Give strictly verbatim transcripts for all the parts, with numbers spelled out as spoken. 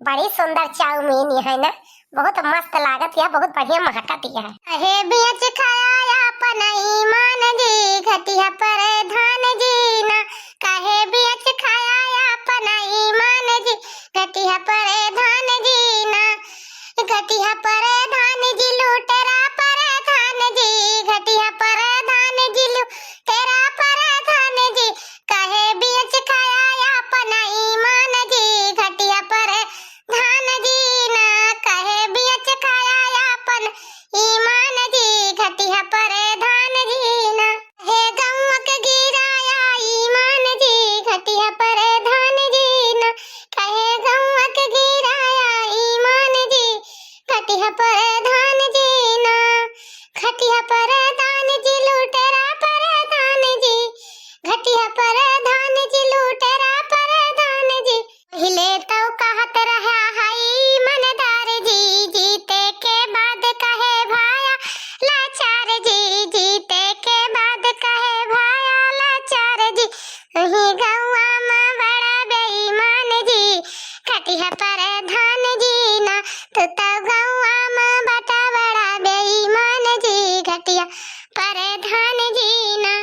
बड़ी सुंदर चाउमीन है ना, बहुत मस्त लागत है, बहुत बढ़िया महकत है। कहे बियच खाया अपन ईमान जी, घटिया परधान जी ना। कहे बियच खाया अपन ईमान जी, घटिया परधान जी ना। घटिया परधान जी लूटेरा परधान जी, घटिया परधान जी लूटेरा परधान जी। कहे बियच खाया अपन ईमान जी, घटिया परधान जी ना। कहे बियच खाया अपन ईमान जी, घटिया परधान जी ना। हे गौवा के गिराया ईमान जी, घटिया परधान जी ना। कहे गौवा के गिराया ईमान जी, घटिया परधान जी ना। घटिया परधान जी लूटेरा परधान जी, घटिया परधान जी लूटेरा परधान जी। पहिले तौ कहत रहा है ईमानदार जी, जीते के बाद कहे भाया लाचार जी, जीते के बाद कहे भाया लाचार जी। तुही गौवा मा बड़ा बेईमान जी, घटिया परधान जी ना। तू तौ गौवा मा बटा बड़ा बेईमान जी, घटिया परधान जी ना।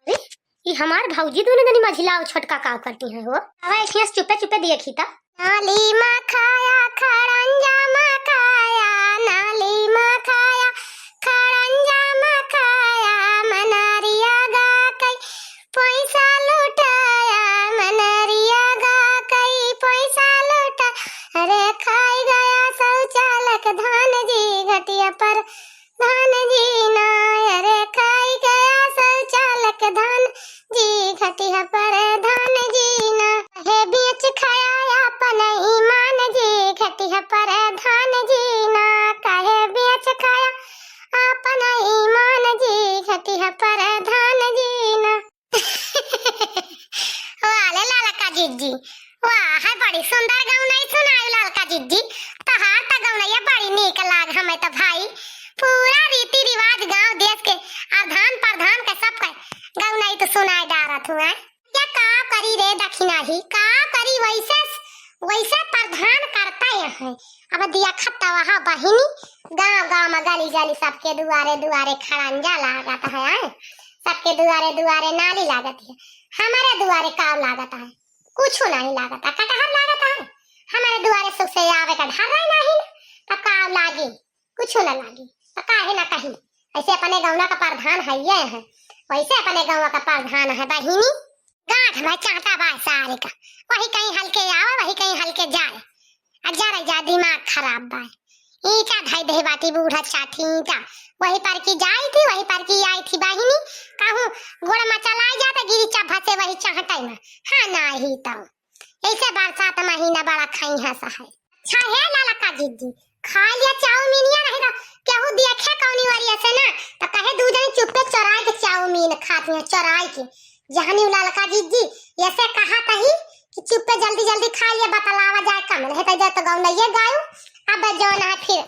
अरे, ई हमार भौजी दोनों जनी मझिला और छोटका का करती हैं हो? आवा एक हियाँ से चुप्पे चुप्पे देखी ता। नाली मा खाया, खड़ंजा मा खाया, नाली मा खाया, खड़ंजा मा खाया, मनरिया गा कई पैसा लुटाया, मनरिया गा कई पैसा लुटा। अरे खाई गया शौचालक धान जी, घटिया परधान जी ना। अरे खाई गया शौचालक धान जी, घटिया परधान जी ना। कहे बियच खाया अपन ईमान जी, घटिया परधान जी ना। कहे बियच खाया अपन ईमान जी, घटिया परधान जी ना। वाले ललका जिज्जी, वाह, है बड़ी सुंदर गौनई सुनाई ललका जिज्जी। तहार त गौनैया बड़ी नीक लाग हमें त भाई। पूरा रीति रिवाज गांव देश के अवधान प्रधान के सब के गौनई तो सुनाई डारत हुआ। या का करी रे दखिनाही, का करी, वैसे, वैसे प्रधान करता है। अब दिया खत्ता वहाँ बहिनी, गांव गांव में गली गली सबके दुआरे दुआरे खड़ंजा लागत है, आए? सबके दुआरे दुआरे नाली लागत है, हमारे दुआरे काव लागत है? कुछ नहीं लागत है, कटहर लागत है। हमारे दुआरे सुख से आवे का ढर्रा नहीं ना, तो काव लागी? कुछ ना लागी। तो काहे ना कही, ऐसे अपने गौवा का प्रधान है ये है, वैसे अपने गौवा का प्रधान है बहिनी। गांठ में चांटा बाय सारे का, वही कहीं हल्के आवे, वही कहीं हल्के जाए। आ जरा जा दिमाग खराब बाय। ईंटा धई दे बाटी बूढ़ा चाठी ईंटा, वही पर की जाई थी, वही पर की आई थी बहिनी। कहूँ गोड़ में चलाई जा तो गिरी चब्भा से वही चाहटे में। हाँ, ना ही तो ऐसे बरसात महीना बड़ा खाई है सहै। अच्छा हे ललका जिज्जी, खा लिया चाउमीनिया, नहीं तो केहू देखे कौनी वरिया से ना, तो कहे दू जनी चुप्पे चोराई के चाउमीन खाती हैं, चोराई के। जहनी ललका जिज्जी ऐसे कहा तही कि चुप्पे जल्दी जल्दी खा लिया, बतलावा जाए कम, नहीं तो जब तो गौनैये गायू, अब जौन है फिर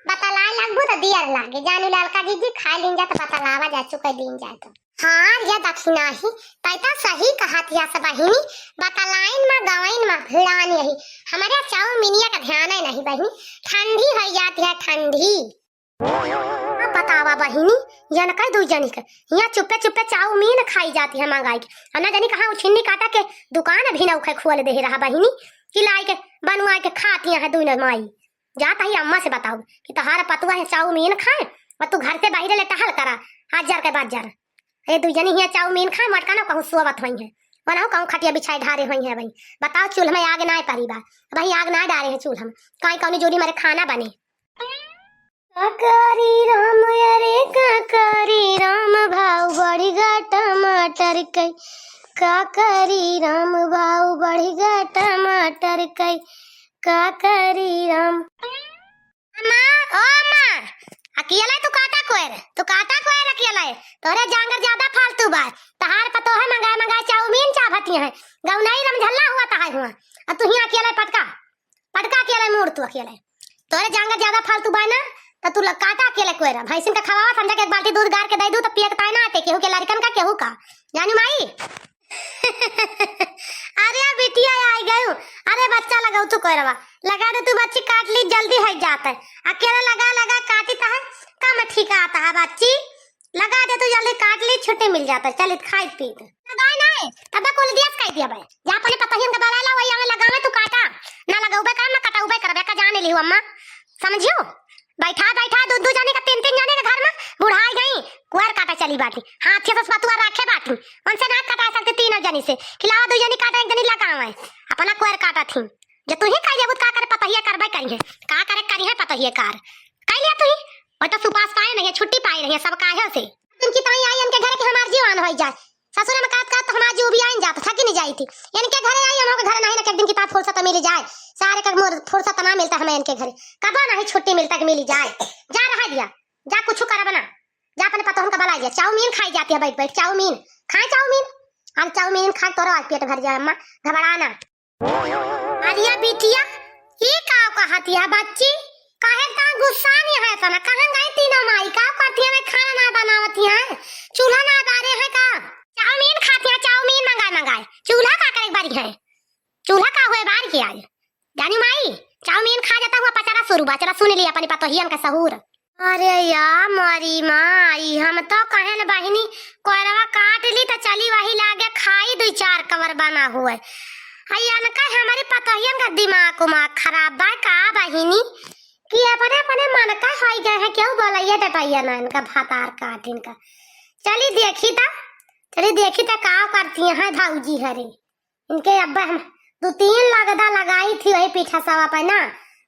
बतलाए लगबू तो दियर लागे। जानी ललका जिज्जी, खाए लीन जा तो बतलावा जाए, चुके दीन जाए तो। हाँ, या दखिनाही, तै तो सही कहत या से बहिनी, बतलाइन मा गवाइन मा भिड़ान यही। हमरे चाउमीनिया का ध्यान है नहीं बहिनी, ठंडी हो जाती है ठंडी। अब बतावा बहिनी, यन कई दू जनी के यहाँ चुप्पे चुप्पे चाउमीन खाई जाती है मंगाई के। और ना जानी कहाँ उछिन्नी काटा के दुकान भी ना उखे खोल दे रहा बहिनी, कि लाई के बनवाई के खाती है दुई माई। जा तही अम्मा से बताऊ कि तोहार पतुआ है चाउमीन खाए और तू घर से बाहर ले टहल करा, हाजर के बाजर। ए दुई जनी हिया चाउमीन खाए, मटका ना कहूँ सोवत होई है, वनाऊ कहूँ खटिया बिछाए ढारे होई है। भाई बताओ, चूल्हा में आग ना परी बा, भाई आग ना डारे हैं चूल्हा में, काई कौनी जोड़ी मारे खाना बने। का करी राम, अरे का करी राम, भाव बढ़ गा टमाटर कई। का करी राम, भाव बढ़ गा टमाटर कई। का करी राम। अम्मा, ओ अम्मा, अकेले तू काटा कोयर, तू काटा कोयर अकेले। तोरे जांगर ज्यादा फालतू बा। तहार पतोहे मंगाए मंगाए चाउमीन चाभती हैं। गौनई रमझल्ला हुआ तहार हुआ। अब तू हियाँ अकेले पटका, पटका अकेले, मूड़ तू अकेले। तोरे जांगर ज्यादा फालतू बा ना, तो तू ल-, काटा अकेले कोयरा। भैंसिन का खवावा, समझा के एक बाल्टी दूध गार के दे दू, तो पिए के ताय ना आते, केहू के लड़कन का, केहू का। जानू माई? अरे बिटिया, आई गयू। अरे बच्चा लगाऊ तू कोयरवा, लगा दे तू बच्ची, काट ली, जल्दी है जात है। अकेले लगा लगा काटी त है, कम ठीक आता है बच्ची। लगा दे तू, जल्दी काट ली, छुट्टी मिल जाता है, चलित खाई पी। लगाई नहीं, तब कुल दियस कह दिया भाई, जा अपने पतोहियन के बलाए ला, वही आवे लगावे तू काटा। ना लगौबे कर, ना कटौबे करबे, का जाने लियो अम्मा, समझियो? बैठा बैठा दू दू जने का, तीन तीन जने के घर में बुढ़ाई गई, कुआर काटा चली बाटी। हाथी से बतुआ रखे बाटी, उनसे ना कटा सकती तीनों जनी से, कि लावा दू जनी काटा, एक जनी लगावे, अपना कुआर काटा थी। जो तू ही कह देबू त का करे पतोहिया, करबे करी है, का करे करी है पतोहिया कार, कह लिया तू ही। और तो सुपास पाए नहीं है, छुट्टी पाए नहीं है, सब काहे से। दिन की ताई आई इनके घर के हमार जीवान हो जाए, ससुर में काट काट हमार जीव भी आइन जात, थकी नहीं जाई थी। इनके घरे आई, हम लोग के घरे नहीं ना, एक दिन की ताई फुर्सत मिल जाए, सारे का मोर फुर्सत ना मिलता हमें इनके घरे, कबा नहीं छुट्टी मिलता कि मिल जाए। जा रहा दिया, जा कुछ कर बना, जा अपने पतोहन का बला दिया, चाउमीन खाई जाती है बैठ बैठ, चाउमीन खाए, चाउमीन। हम चाउमीन खाए तोरो आज पेट भर जाए अम्मा, घबराना। अरे बिटिया, ये का कहत है बच्ची? काहे ता गुस्सा नहीं है तना? कहाँ गई तीनों माई? का करती है? खाना ना बनावती है, चूल्हा ना बारे है का? चाउमीन खाती है, चाउमीन मंगाए मंगाए। चूल्हा का करे बारी है? चूल्हा का हुए बार के आज? जानू माई, चाउमीन खा जाता हुआ पचारा शुरू बा। चला सुन ली अपनी पतोहियन का सहूर। अरे या मोरी माई, हम तो कहेन बहिनी, कोयरवा काट ली त चली वही लागे खाई दुई चार कवर बना हुए। हई अनका हमारी पतोहियन का दिमाग उमाग खराब बा का बहिनी, कि अपने अपने मन का होई गए है, केहू बोलैया डटैया ना इनका भातार काट इनका। चली देखी त, चली देखी त का करती हैं भौजी हरे। इनके अब्बे हम दो तीन लगदा लगाई थी वही पीठा सवा पे ना,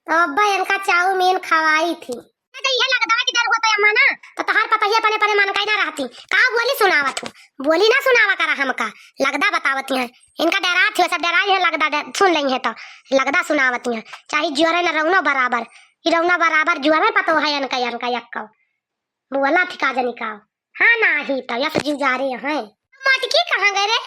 तो अब्बे इनका चाउमीन खवाई थी। तो ये लगदा की डर होता है अम्मा ना, तो तोहार पतोहिया पने पने मन का ही ना रहती। का बोली सुनावत हो, बोली ना सुनावा करा हमका, लगदा बतावती हैं। इनका डरात हो, सब डराई है लगदा, डर, सुन लेंगे तो लगदा सुनावती हैं। चाहे जुअरे न रौनो बराबर, ई रौनो बराबर जुअरे पतो है इनका, इनका यक्को। बोला थी का जनी का। हाँ, नाही त यस जुजारे हैं। मटकी कहाँ गए रे?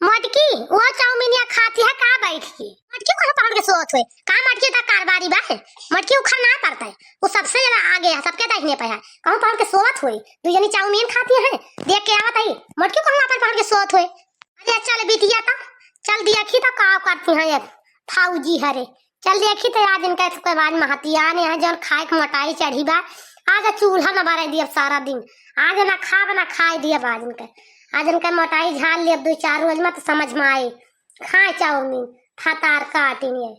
मटकी, वो चाउमीनिया खाती है का बैठ के? मटकी कहाँ पहुँच के सोत हुए? का मटकी का कारबारी बा है? मटकी उखड़ ना पड़ता है। वो सबसे ज्यादा आगे है, सबके दाहिने पे है। कहूँ पहुँच के सोवत हुए? दू जनी चाउमीन खाती है, देख के आवत है। मटकी कहूँ अपन पहुँच के सोत हुए? अरे चल बिटिया त, चल देखी त का करती हैं ये फौजी हरे। चल देखी त आज इनका एक बार महतिया ने है जौन खाए के मोटाई चढ़ी बा। आज चूल्हा न बारे दियब सारा दिन। आज ना खाब ना खाए दियब आज इनके। आज इनके मोटाई झाल लेब दू चार रोज में त समझ में आए। खाए चाउमीन, फतार काटिन ये।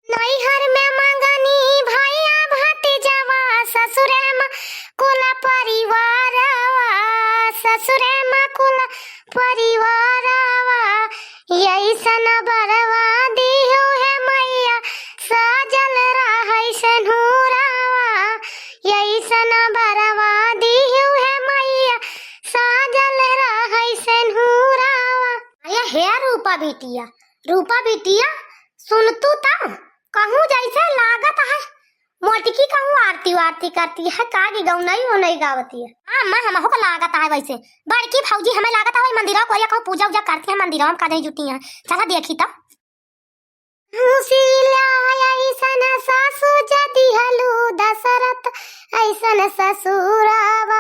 नैहर में मंगनी भैया भतीजवा, ससुरे में कुल परिवारवा, ससुरे में कुल परिवारवा। यैसन बरवा दिहु हे मैया, साजल रहै सेनुरवा। यैसन बरवा दिहु हे मैया, साजल रहै सेनुरवा। अरे हे रूपा बिटिया, रूपा बिटिया, सुन तू त, कहूँ जैसे लागत है मोटकी कहूँ आरती वारती करती है का कि गौनई ओनई गावती है। हाँ, मैं हमहू का लागत है वैसे। बड़की भौजी हमें लागत है वही मंदिरवा कोरिया कहूँ पूजा उजा करती है मंदिरवा में का नहीं जुटी है। चला देखी त। सुशीला ऐसन सासु जदि हलू दशरथ ऐसन ससुरावा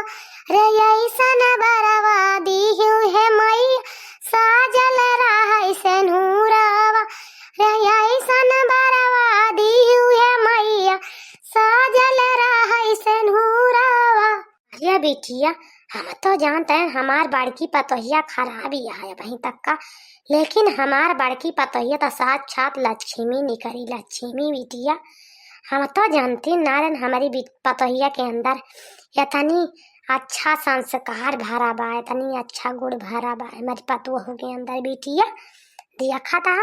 रे ऐसन बरवा दिहु हे मैया साजल रहै सेनुरावा रे ऐसन बरवा दिहु हे मैया साजल रहै सेनुरावा। अरे बिटिया, हम तो जानते हैं हमार बड़की पतोहिया खराब ही है अबहीं तक का, लेकिन हमार बड़की पतोहिया तो साक्षात लक्ष्मी निकली, लक्ष्मी बिटिया। हम तो जानती नारन हमारी बि-, पतोहिया के अंदर इतनी अच्छा संस्कार भरा बा, इतनी अच्छा गुण भरा बा हमारी पतोह के अंदर बिटिया। देखा था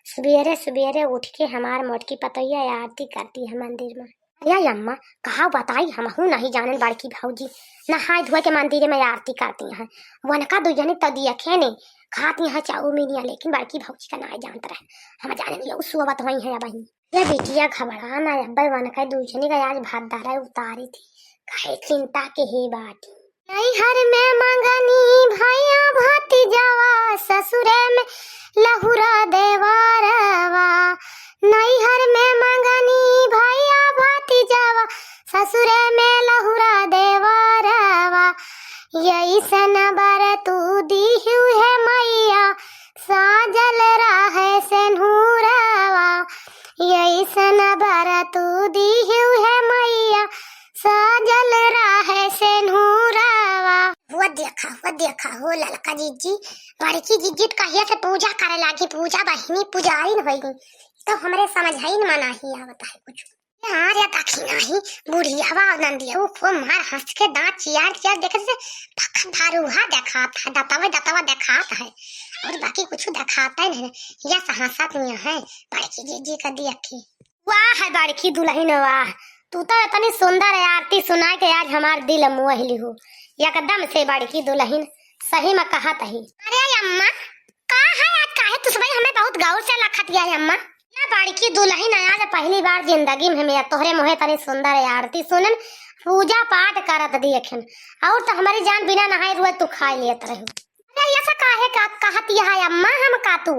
सुबेरे सुबेरे उठ के हमार मोटकी पतोहिया आरती करती है मंदिर में। अरे अम्मा, कहा बताई, हमहू नहीं जानन बड़की भौजी नहाए धोए के मंदिर में आरती करती हैं। वनका दू जनी तो दियखे ने खाती हैं चाउमीनिया, लेकिन बड़की भौजी का नहीं जानत रहे। हम जाने नहीं उ सोवत हुई है अबहीं। ये बिटिया घबरा ना, अब्बे वनका दू जनी का आज भात दारा उतारी थी, काहे चिंता के हे बाटी। नैहर में मंगनी भैया भतीजवा, ससुरे में लहुरा देवरवा। नैहर में मंगनी भैया भतीजवा, ससुरे में लहुरा देवरवा। यैसन बर तू दिहु हे कहो ललका जिज्जी, बड़की जिज्जी त कहिया से पूजा करे लागी, पूजा बहिनी पुजारिन होई, तो हमरे समझाइन मा नाही आवत है कुछ। यार, या देखी नाही, बुढ़ियावा और नंदिया, वो खूब मार हंस के दांत चियार चियार देखे से फक फरुहा देखात है, दतवा दतवा देखात है, और बाकी कुछ देखात है नहीं, या हंसत नहीं है, बड़की जिज्जी का देख के। वाह है बड़की दुलहिन वाह, तू तो इतनी सुंदर है, आरती सुनाए के आज हमार दिल मोह लिहू। एकदम से बड़की दुलहिन सही में कहत ही। अरे अम्मा, का है आज, काहे तू सुबह हमें बहुत गौर से लखत गया है अम्मा? या बड़की दुलहिन आज पहली बार जिंदगी में हमें तोहरे मुँहे इतनी सुंदर आरती सुनन, पूजा पाठ करत देखन, और तो हमारी जान बिना नहाए रुए तू खाए लेत रही। अरे, ऐसा काहे का कहत यह है अम्मा, हम का तू?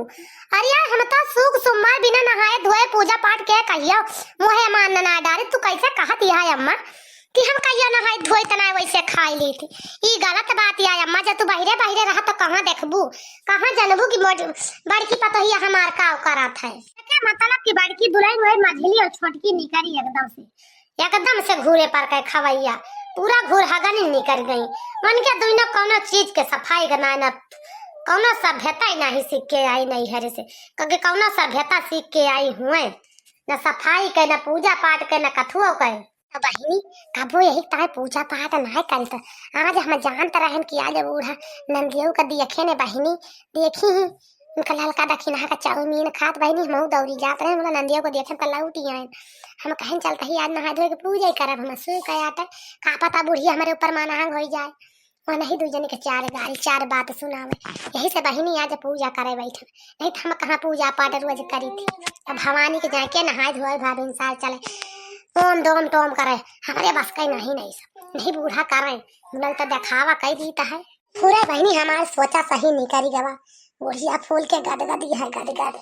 अरे यार, हम तो सूख सोमवार बिना नहाए धोए पूजा पाठ के कहियो मुँहे मान ना डारे, तू कैसे कहत यह है अम्मा कि हम कहियो नहाए धोए तना वैसे खाए ली थी? ई गलत बात है अम्मा, जब तू बहिरे बहिरे रहा तो कहाँ देखबू, कहाँ जानबू कि मोट-, बड़की पतोहिया हमार का करत है? क्या मतलब कि बड़की दुलहिन वही मझली और छोटकी निकरी एकदम से? एकदम से घूरे पर के खवैया, पूरा घूर हगनी निकल गई। उनके दुइनो कौनो चीज के सफाई के ना, ना कौनो सभ्यता ही नहीं सीख के आई नहीं हरे से, क्योंकि कौनो सभ्यता सीख के आई हुए, न सफाई के, न पूजा पाठ के, न कथुओ के। तो बहिनी, कबो यही ताय पूजा पाठ ना करत। आज हम जानत रहन कि आज बूढ़ा नंदियो का दियखे ने बहिनी, देखी ही उनका ललका दखिनहा का चाउमीन खात बहिनी, हमहू दौरी जात रहे, उनका नंदिया को देखे, हम कल लौटी आए। हम कहेन चलत ही आज नहा धोए के पूजा ही करब, हम सो के आटे, का पता बुढ़िया हमरे ऊपर मानहांग होई जाए। वो नहीं दुइ जने के चार गारी, चार बात सुनावे। यही से बहिनी आज पूजा करे बैठन, नहीं तो हम कहाँ पूजा पाठ रोज करी थी। तो भवानी के जाके नहाए धोए भाभी इंसान चले, ओम डोम टोम करे, हमरे बस का नहीं, नहीं सब, नहीं बूढ़ा करे, नहीं तो देखावा कई दीता है। पूरा बहिनी हमार सोचा सही निकरी गवा, बुढ़िया फूल के गदगदी है गदगद।